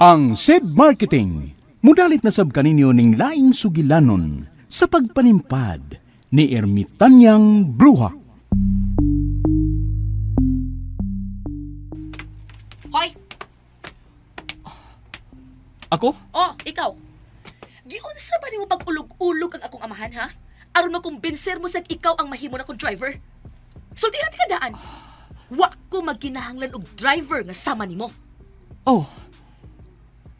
Ang SED Marketing, mudalit na sab kaninyo ning laing sugilanon sa pagpanimpad ni Ermitanyang Bruha. Hoy! Ako? Oh, ikaw. Giunsa ba nimo pag-ulog-ulog ang akong amahan, ha? Aron makumbinser mo sa ikaw ang mahimo na kong driver. Sultihan ka daan. Wa ko magkinahanglan og driver nga sama nimo. Oh.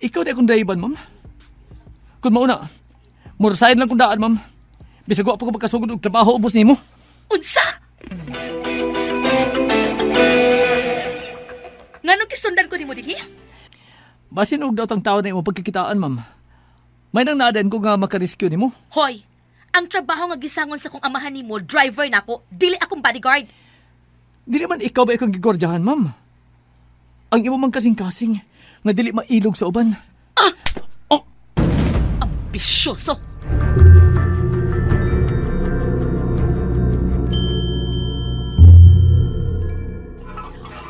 Ikaw di akong driver, ma'am. Kung mauna, murasahin lang kong daan, ma'am. Bisag wa pa ko pagkasugod og trabaho ubos nimo. Unsa? Nganong gisundan ko nimo dinhi? Basin og daot ang tao na imo pagkikitaan, ma'am. May nang naaden ko nga makarescue nimo. Hoy, ang trabaho nga gisangon sa kong amahan nimo, driver nako, dili akong bodyguard. Dili man ikaw ba ikong gigordyahan, ma'am? Ang imo mang kasing-kasing nga dili mailog sa uban. Ah! Oh! Ambisyoso!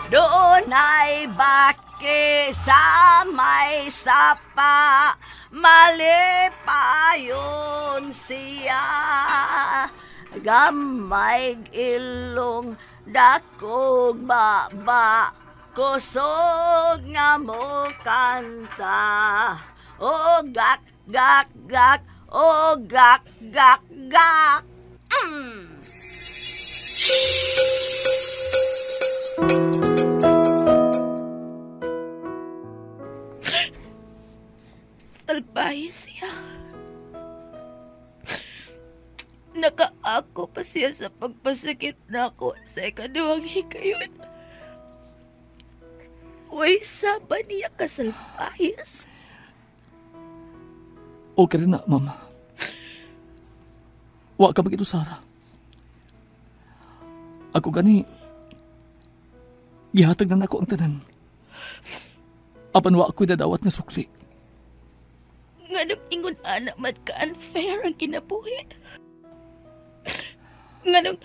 Doon ay baki sa may sapa, malipayon siya. Gamay ilong dakog baba, kusog nga mo kanta. O gak, gak, gak, o gak, gak, gak. Mm. Salbahe siya. Nakaako pa siya sa pagpasakit nako sa ikaduhang hikayon. Uy, saba niya kasalpahis. Okay rin na, ma'am. Wa ka bagito, Sarah. Ako gani, gihatag na nako ang tanan. Apan wa ako'y dadawat nga sukli. Nganong ingon anak man ka unfair ang kinabuhi. Nganong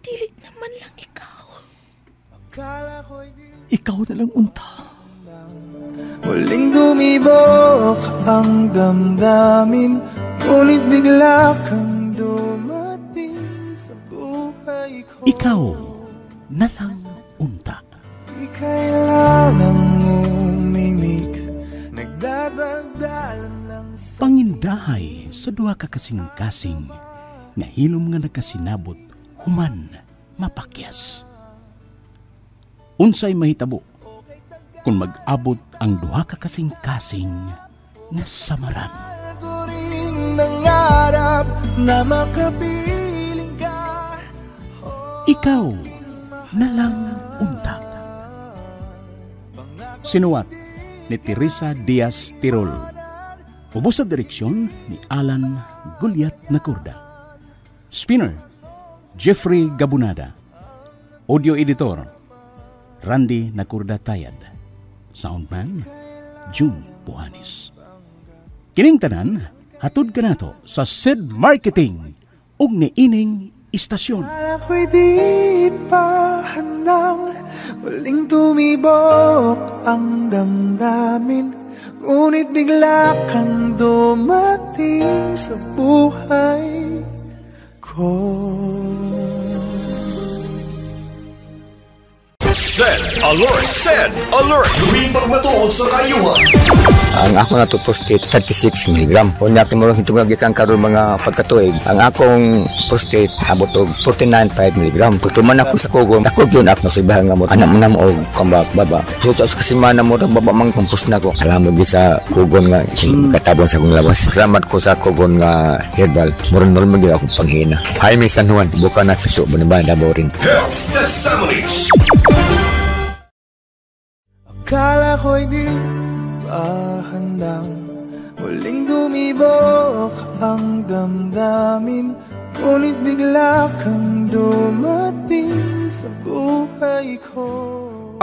dili naman lang ikaw. Ikaw na lang unta. Muling dumibok ang damdamin, ngunit bigla kang dumating sa buhay ko. Ikaw na lang unta. Di kailangang umimik, nagdadaldalan lang sa pangindahay sa duha ka kasing-kasing nga hilom nga nakasinabot human mapakyas. Unsay mahitabo kung mag-abot ang duha ka kasing-kasing nga samaran? Nangarap na makapiling ka. Ikaw na lang unta. Sinuwat ni Teresa Diaz Tirol. Ubos sa direksyon ni Alan Gulyat Nacorda. Spinner, Jeffrey Gabunada. Audio editor, Randy Nacorda Tayad. Soundman, June Buhanis. Kining tanan, hatod kanato sa SED Marketing ug niining istasyon. Ako'y di pa handang muling tumibok ang damdamin, ngunit bigla kang dumating sa buhay ko. Send alert! Send alert! Tuwing pagmatuod sa kayuhan. Ang ako na to prostate 36 mg. Unya kay murag hitungag gikan karon mga pagkatuig. Ang akong prostate abot og 49.5 mg. Pagtuman ako sa kugon, ako gyud ako sibahan nga mo anak mo na mo og kambak baba. So sa kasimana mo baba mang kumpos na ko. Alam mo sa kugon nga katabon sa akong lawas. Salamat ko sa kugon nga herbal. Murag normal gyud akong panghina. Jaime San Juan, buka na piso ba Davao rin. Health testimonies. Akala ko'y di pa handang muling dumibok ang damdamin, ngunit bigla kang dumating sa buhay ko.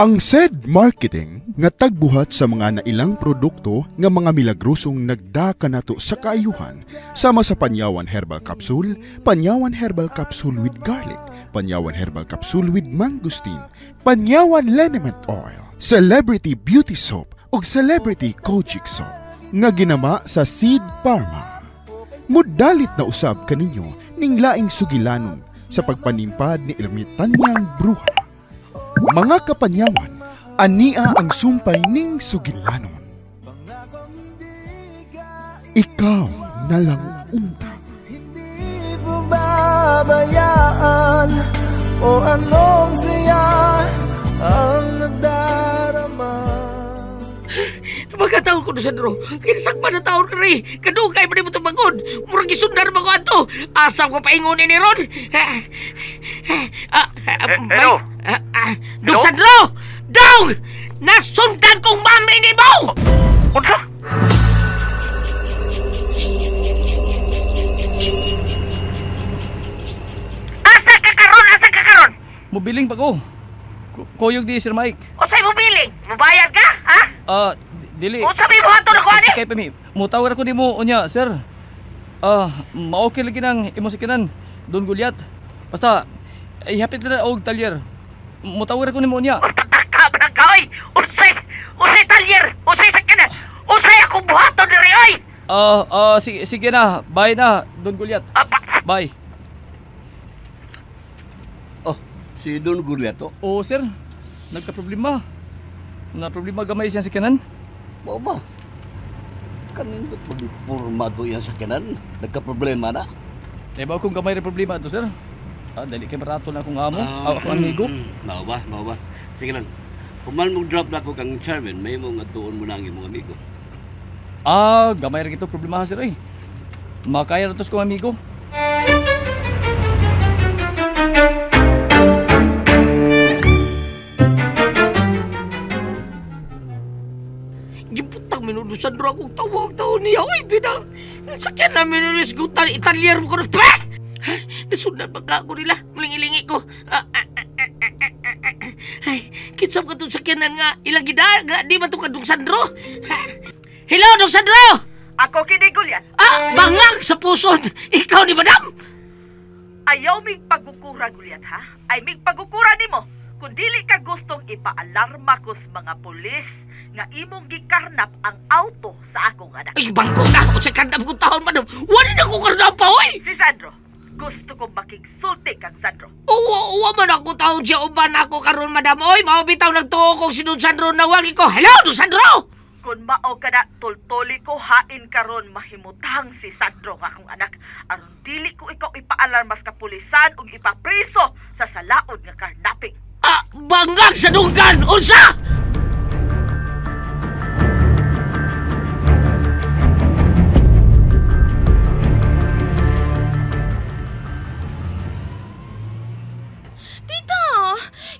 Ang SED Marketing Nga tagbuhat sa mga nailang produkto nga mga milagrosong nagda kanato sa kaayuhan sama sa Panyawan Herbal Capsule, Panyawan Herbal Capsule with Garlic, Panyawan Herbal Capsule with Mangosteen, Panyawan Liniment Oil, Celebrity Beauty Soap ug Celebrity Kojic Soap nga ginama sa Seed Pharma. Mudalit na usab kaninyo ning laing sugilanon sa pagpanimpad ni Ermitanyang Bruha. Mga kapanyawan, ania ang sumpay ning sugilanon. Ikaw na lang unta. Hindi pababayaan o anong siya ang nadarama. Magkataon ko na Sandro. Kinsang ba na taon ka rin? Kadugay ba ni mo tumagod? Murag isundan ba ko ato? Asam ko paingunin ni Ron? Hello? Dong Sandro! Dong! Nasundan kong mami ni mo! Unsa? Asa ka karon? Asa ka karon? Mubiling pa ko. Kuyog di Sir Mike. Unsay mubiling? Mubayad ka? Ha? Dili. Unsa may buhaton ako ani? Kay pami. Mutawag ako nimo unya, sir. Maokay lagi nang imo sakinan. Don Goliath. Basta ihapit na og talyer. Mutawag ako nimo unya. Pataka ba ka oy? Unsay talyer? Unsay sakinan? Unsay akong buhaton diri oy? Sige na. Bye na, Don Goliath. Bye. Oh, si Don Goliath to? Oo, sir. Nagka-problema. Na problema gamay siyang sakinan. Mao ba? Kanindot pag-pormado yan sa kanan? Nagka-problema na? Eh, ba kung gamay rin problema ito, sir? Dali kay barato na akong amo, akong amigo. Mao ba? Mao ba? Sige lang. Human mong drop na ako kang chairman, may mong atuon mo na ang imong amigo. Gamay rin ito problema, sir, eh. Makaya na ito sa kong amigo. Gibutang minudo Sandro akong tawag taon niya. Uy, bina. Sakyan na minudo gutan italyer mo ko na. Pah! Nasundan ba ka ako nila? Mulingilingi ko. Ay, kitsam ka itong sakyanan nga. Ilang gida, nga, di man itong kadong Sandro. Hello, Dong Sandro! Ako kini Goliath. Bangag sa puson! Ikaw ni Madam! Ayaw mig pagkukura, Goliath, ha? Ay mig pagkukura nimo. Kung dili ka gustong ipaalarma ko sa mga pulis nga imong gikarnap ang auto sa akong anak. Ay, bangko na ako sa karnap kong taon, madam. Wala na akong karnap pa, oy! Si Sandro, gusto kong makigsulti kang Sandro. Uwa man ako taon siya, uban ako karon, madam. Oy, maubitaw nagtuo kong si Don Sandro na wagi ko. Hello, Don Sandro! Kung mao ka na, tultuli ko hain karon mahimutang si Sandro nga akong anak. Aron dili ko ikaw ipaalarmas ka pulisan ug ipapriso sa salaod nga karnaping. Bangag sa dunggan! Unsa! Tita!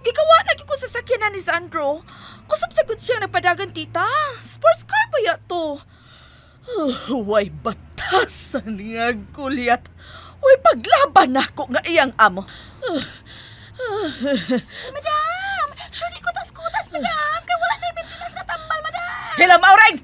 Gikawa lagi ko sa sakyanan ni Sandro. Kusap sagot siya nagpadagan, tita. Sports car ba ya to? Way batasan nga Goliath. Way paglaban nako nga iyang amo. Madam! Sure di kutas-kutas, madam! Kaya wala na yung maintenance nga tambal, madam! Hila, Maureng!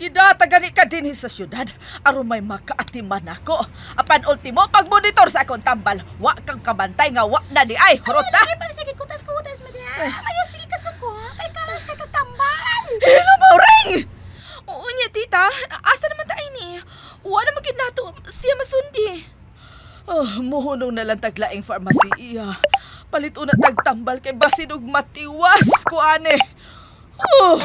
Kidata gani ka din sa syudad. Aron may makaatiman ako. Apan ultimo, pagmonitor sa akong tambal. Wa kang kabantay nga wa na di ay. Hurot na! Ay, sige, kutas-kutas, madam! Ayaw, sige kasuko. Kay kalas ka katambal! Hila, Maureng! Oo niya, tita. Asa naman tayo ni? Wa na maginato siya masundi. Oh, muhunong na lang taglaing farmasi iya. Palit una tagtambal kay basin og matiwas ko ane. Oh.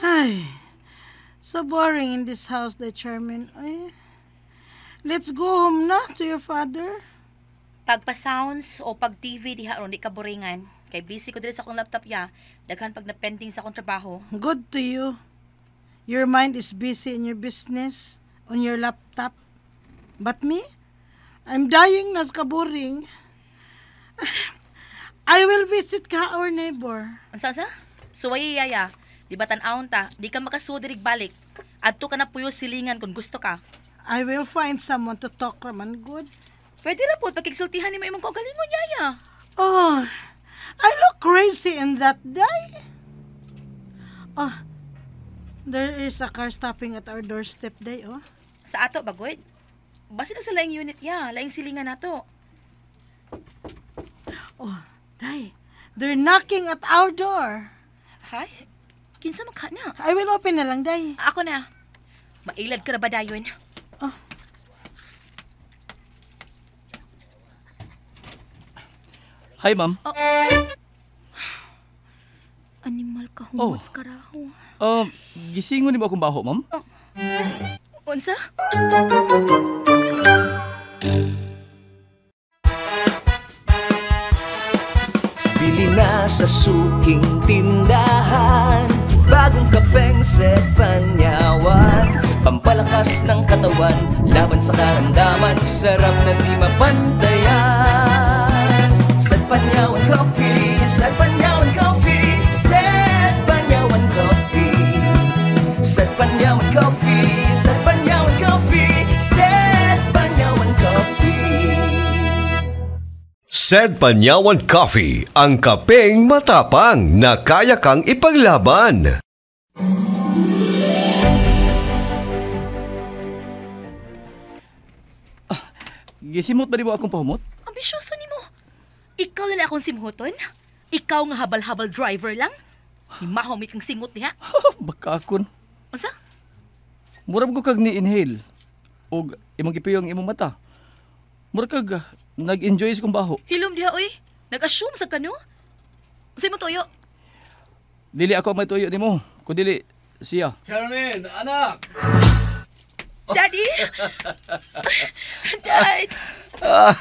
Ay, so boring in this house, the chairman. Ay, let's go home na to your father. Pagpa-sounds o pag-TV diha ron di ka boringan. Kay busy ko diri sa akong laptop ya. Daghan pag na-pending sa akong trabaho. Good to you. Your mind is busy in your business. on your laptop. But me, I'm dying na sa kaboring. I will visit ka our neighbor. Unsa sa? Suwayi yaya. Di ba tan-awon ta, di ka makasudirig balik. Adto ka na puyo silingan kung gusto ka. I will find someone to talk raman good. Pwede ra po pagkigsultihan nimo imong kaugalingon yaya. Oh, I look crazy in that day. Oh, there is a car stopping at our doorstep day, oh. Sa ato ba good? Basin sa laing unit ya, laing silingan nato. Oh, day. They're knocking at our door. Hay? Kinsa man ka na? I will open na lang, day. Ako na. Mailad ka na ba dayon? Oh. Hi, ma'am. Oh. Animal ka, Oh. humot karaho. Gisingon ni ba akong baho, ma'am? Oh. Unsa? Bili na sa suking tindahan, bagong kapeng Set Panyawan. Pampalakas ng katawan, laban sa karamdaman, sarap na di mapantayan. Set Panyawan Coffee, Set Panyawan Coffee, Set Panyawan Coffee. Set Panyawan Coffee, Set Panyawan Coffee, Set Panyawan Coffee. Set Panyawan Coffee, ang kapeng matapang na kaya kang ipaglaban. Gisimot ba di mo akong pahumot? Ambisyoso nimo. Ikaw nila akong simhuton? Ikaw nga habal-habal driver lang? Himaho mi kang singot diha. Baka akon. Unsa? Murag ko kag ni-inhale og imong gipiyo ang imong mata. Murag kag nag-enjoy sa kong baho. Hilom diha oy. Nag-assume sa kano? Unsay mo tuyo? Dili ako ang may tuyo nimo, kundili siya. Charmaine, anak! Daddy! Dad! Ah,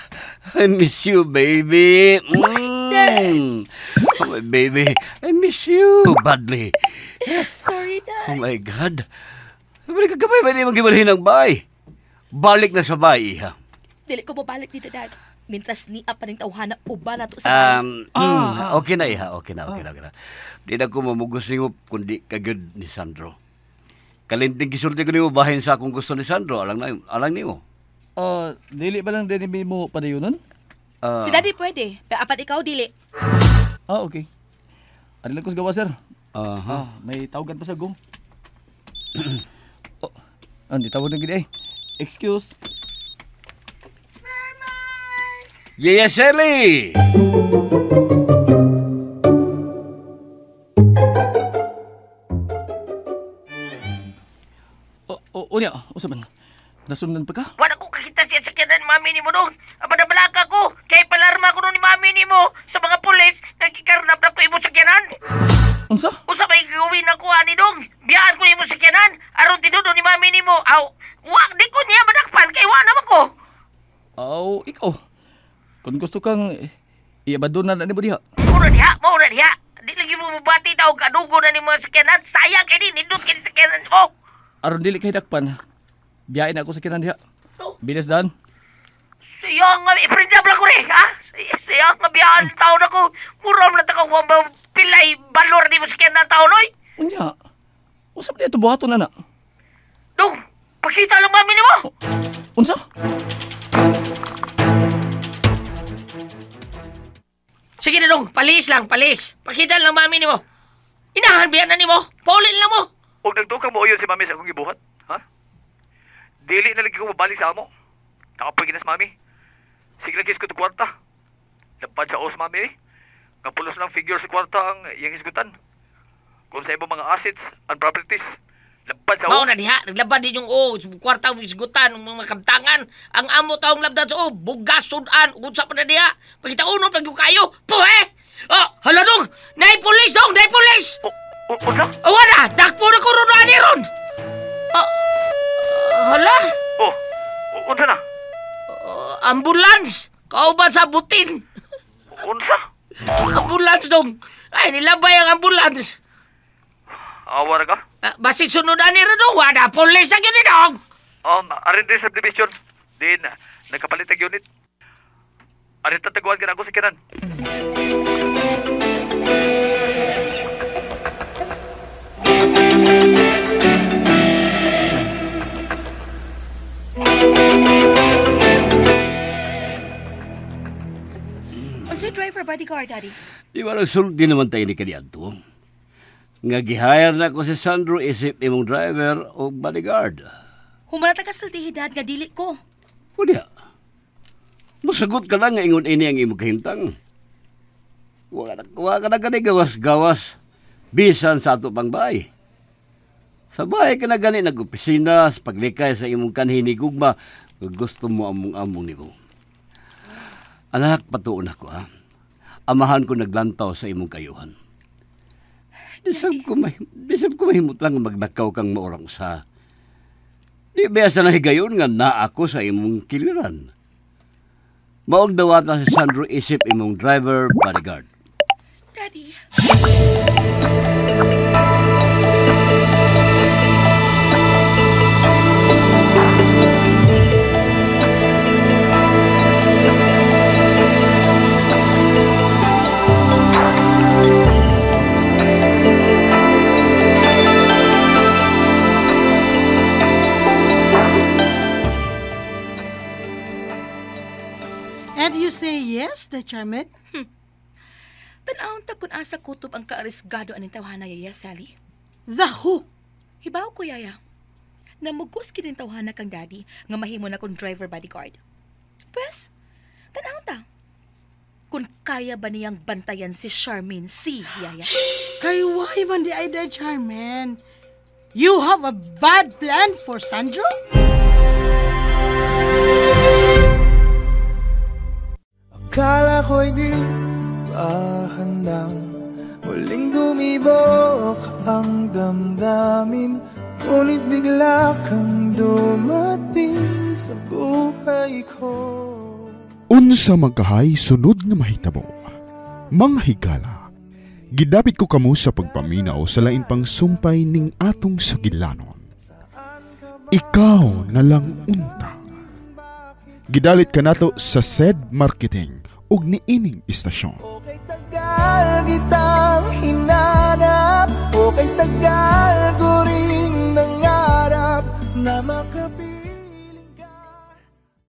I miss you, baby. Mm. Oh, my baby, I miss you badly. Sorry, Dad. Oh my God. Balik ka gamay ba ni mong ng bay? Balik na sa bay, iha. Dili ko mabalik dito, Dad. Mintras niya pa ning tawhana uban nato sa balay. Okay na, iha. Okay na, okay na, okay na. Di na ko mamugos nimo kundi kagud ni Sandro. Kalinting gisulti ko nimo bahin sa akong gusto ni Sandro. Alang na, alang nimo. Dili ba lang din mo padayonon? Si Daddy pwede, pero apat ikaw dili. Ah, okay. Ano lang ko sa gawa, sir? Aha. May tawagan pa sa go. Oh, hindi tawag na gini eh. Excuse. Sir Mike! Yes, Shirley! Unya, usa man. Nasundan pa ka? Wala ko kakita siya sa sakyanan mami ni mo dong. Aba na balaka ko. Kay palarma ko ni mami ni mo sa mga pulis nagkikarnap na ko imo sakyanan. Unsa? Usa may gawin ako ani dong. Biyaan ko imo sakyanan aron tinudo ni mami ni mo. Aw, wa di ko niya madakpan kay wa naman ko. Aw, ikaw. Kung gusto kang iabandona na nimo diha. Mura diha, mura diha. Di lagi mo mabati taw kadugo na ni mga sakyanan. Sayang kay ni nindot kay sakyanan mo. Aron dili kay dakpan. Biyain ako sa kinan diha. Bilis dan. Siya nga, i-print up lang ko rin, ha? Siya nga, biyaan taon ako. Muram na taka, pilay balor di mo sa kinan taon, oy. Unya, usap niya ito buhaton, anak. Dong, pakita lang mami ni mo. Unsa? Sige na, dong, palis lang, palis. Pakita lang mami ni mo. Inahan, biyan na ni mo. Paulin lang mo. Huwag nagtukang mo uyon si mami sa akong gibuhat, ha? Dili na lagi ko mabalik sa amo. Nakapoy ginas mami. Sige lang ko kwarta. Lapad sa os mami eh. Nga pulos lang figure sa kwarta ang iyang hisgutan. Kung sa ibang mga assets and properties, lapad sa os. Mao na diha, naglabad din yung o, kwarta ang hisgutan, mga kamtangan. Ang amo taong labdan sa o, bugas, sudan, unsa pa na diha. Pagkita uno, pag kayo, puhe! Oh, hala dong! Nay pulis dong! Nay pulis! Unsa? Oh, wala! Dakpo na ko ron ani ron! Hala? Oh, unsa na? Ambulance! Kauban sa butin! Unsa? Ambulance dong! Ay, nilabay ang ambulance! Awa ra ka? Basin sunod ani ron dong! Wala, pulis na yun dong! Arin din subdivision. Din, nagkapalit ang unit. Arin tataguan ka na ako sa kanan. Unsay driver bodyguard, Daddy? Di ba nagsulti naman tayo ni kaniadto? Nga gihire na ko si Sandro isip imong driver o bodyguard. Humana ta ka sultihi, Dad, nga dili ko. O diya, masagot ka lang nga ingon ini ang imong kahimtang. Wa ka na gani gawas-gawas bisan sa ato pang bahay. Sa bahay ka na gani nag-opisina, sa paglikay sa imong kanhi ni gugma, gusto mo among-among nimo. Anak, patuon ako ha. Amahan ko naglantaw sa imong kayuhan. Bisab ko mahimot lang magnakaw kang maurang sa. Di ba sa nahigayon nga naa ako sa imong kiliran. Maog dawata si Sandro isip imong driver bodyguard. Daddy. And you say yes, the chairman? Tan-awon ta kun asa kutob ang kaarisgado aning tawhana, Yaya Sally. The who? Hibaw ko, Yaya. Namugos kining tawhana kang Daddy nga mahimo na kong driver bodyguard. Pwes, tan-awon ta. Kung kaya ba niyang bantayan si Charmaine C, Yaya? Kay why man di ay the chairman? You have a bad plan for Sandro? Akala ko'y di pa handang muling dumibok ang damdamin, ngunit bigla kang dumating sa buhay ko. Unsa magkahay sunod nga mahitabo, mga higala, gidapit ko kamo sa pagpaminaw sa lain pang sumpay ning atong sugilanon. Ikaw na lang unta. Gidalit kanato sa said marketing ug niining istasyon. Tagal kita.